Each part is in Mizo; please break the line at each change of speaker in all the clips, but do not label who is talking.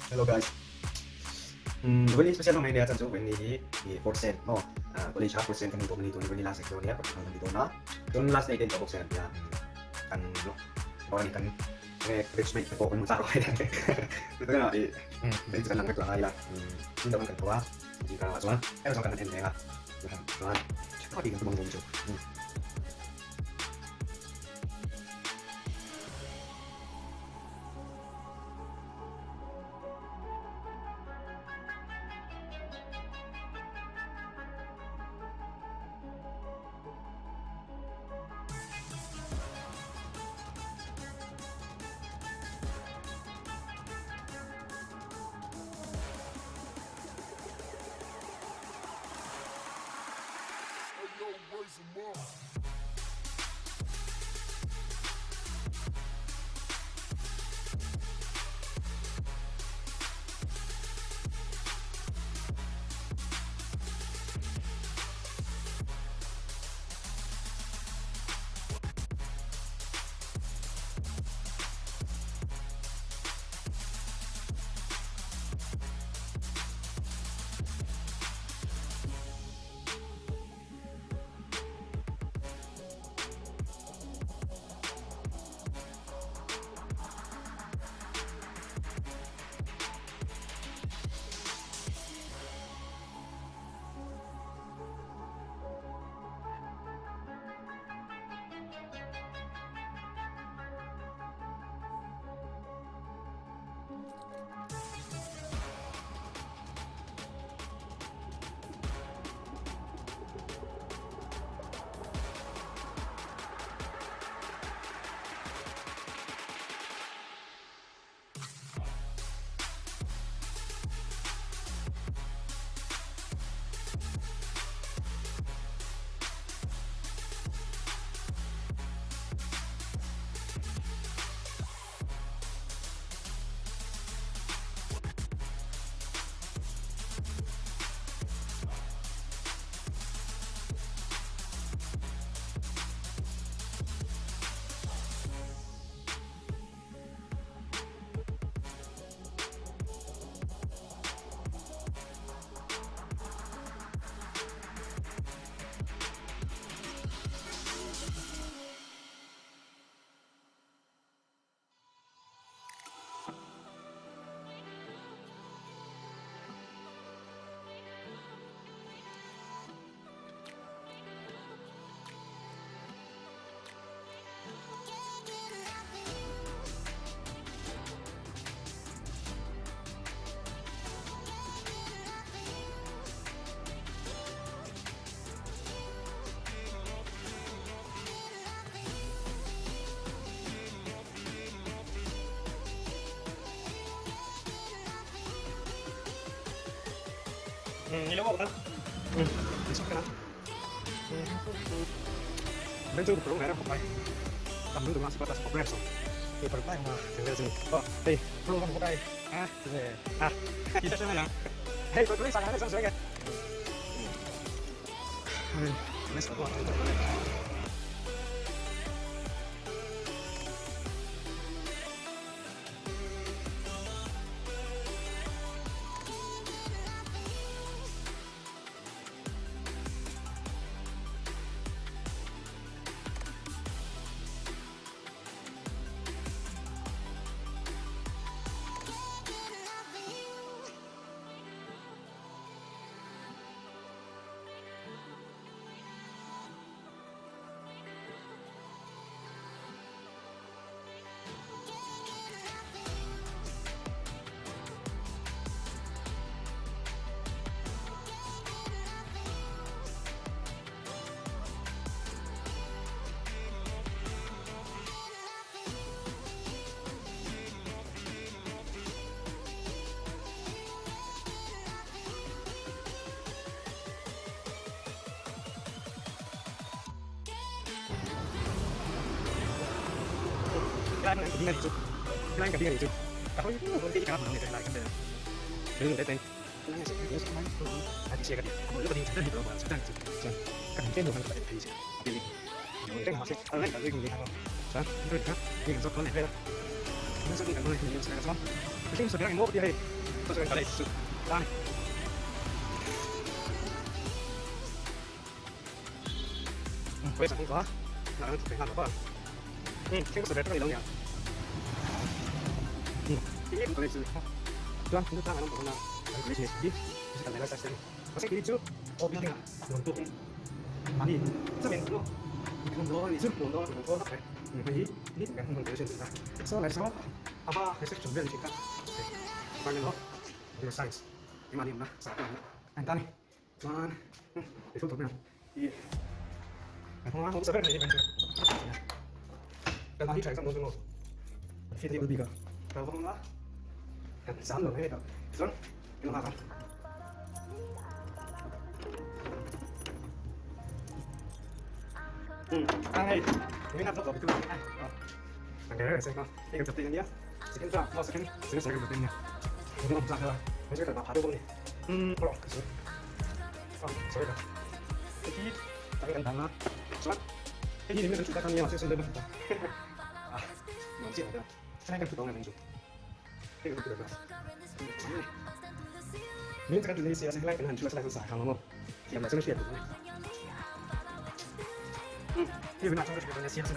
Hello guys. Vani special mai nia chan chu vani hi i fourth sem mo college ha fourth sem kan ni ni tun vani last exam nia practical kan ti dawn a chun last day ten ka bawk sen tia kan lo ni kan nge batchmate te pawh kan hmu chak rawh tu ka i bench kan lang vek la ila tin dang kan tho a ti ka chuan em chuan kan han en reng a chuan tha ti kan tum ang chu. Mihring sawi ang emaw tia hei sawi ang chu ta ni. Kawlek sang kha na ang thei nghal lo um thing sawi tak ni lo nia. Um tin kawlek chu chuan thing tlang an awm tawh na kan kawlek ni hi kan nei lai sai sai ni chu aw building ah nuam tu mahni chauhin thawm dawn anih chu nuam dawn a nuam dawn a hei hi ni kan hmun kan hriat a saw lai saw a ba reception vel thin kha department of computer science engmah ni awmna sa pawh awmna a intan a ni chuan i thil tawp mai ang i kan hmang a hmang sa ber mai hi kan chu kan mahni tha exam dawn chu maw kan fit hi bik a ka vawng a kan zam lo mai a chuan kan nghak a. Hei, mình làm tốc độ Thằng cái này xem không? Cái cầm chặt tiền nhá. Second ra, nó second, second second cầm tiền nha. Mình không ra thôi. Mình sẽ cần phá được không nhỉ? Ừ, rồi. Ờ, sorry rồi. Cái gì? Ta cái thằng đó. Xuống. Cái gì mình chúng ta không nhiều sẽ xem được. À, nó chỉ là cái này cần chủ động này mình chủ. Cái này được rồi. 明这个那些是来跟人出来是啥看了么？现在真的是嗯，因为那种是跟人家写的，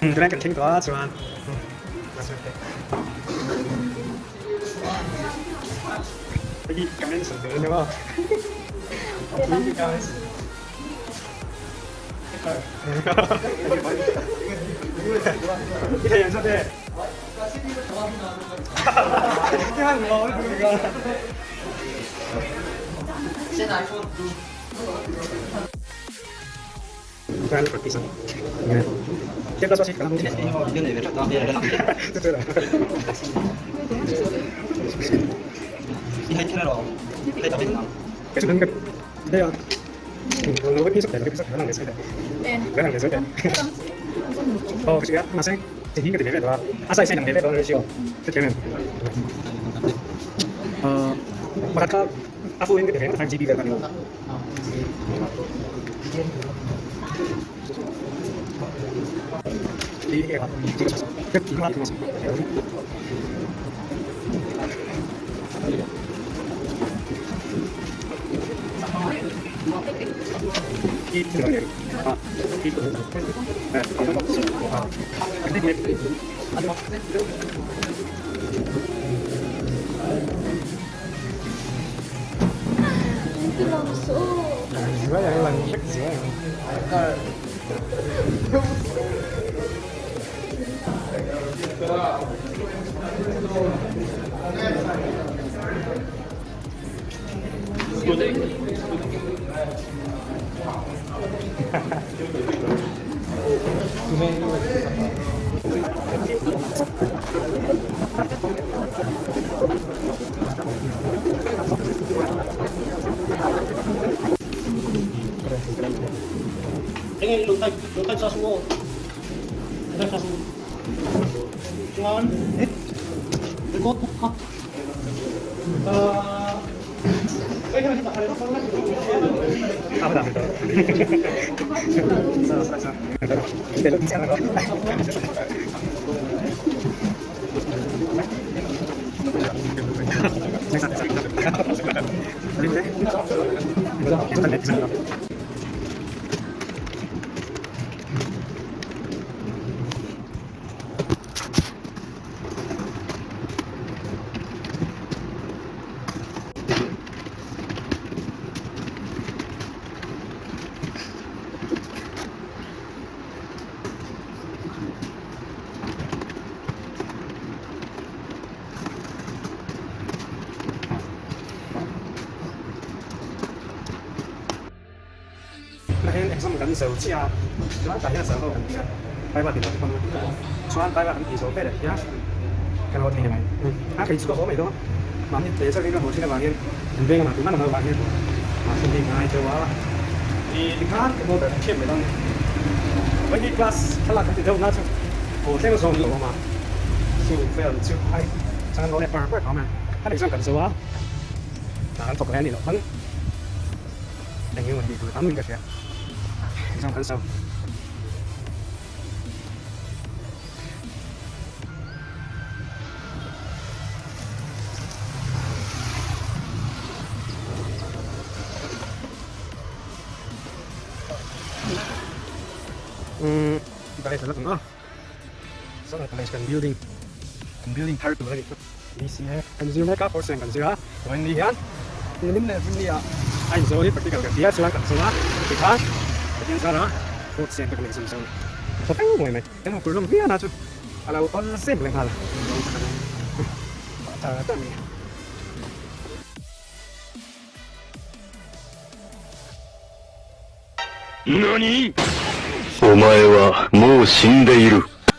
嗯，这两个听歌是吧？嗯，那是对。你刚才说的对吧？你刚才是。你看颜色的。你看我这个。
인기 많았어.
Tingin lutag, lutag sa suo. Lutag sa suo. Chuan. Eh. Likot ka. Ah.
Exam kan zo chia chuan tah hian servo kan tia vai va ti lo te pawn chuan vai va kan tih zawh velah hian kan lo thei ni mai a kei chu ka haw mai dawn a mahni te chuan ka haw thin avangin an veng a tunah ang avangin mahse hei ngai deuh a ih tikhan ka haw ber thiam mai dawn a ni vawiin hi class thlalak kan ti deuh na chu haw thleng zawng lo awm a chu vel chu ai chuan lo leh par par awm a an exam kan zo a kan thawk lai a nih loh pawn. Eng emaw tih tur tam in ka hria exam kan so. College a la awm a, Zoram College kan building kan building thar tur a nih chu BCA kan zir mek a fourth sem kan zir a chuan ni hian nilim leh rinni ah a inzo hi practical kan ti a chuan kan zo a tikhan pathian zara fourth sem te kan exam zo tha reng mai mai kan haw tur hlawm viau na chu a lo awl zep leh nghal a tha ta a ni.
何お前はもう死んでいる。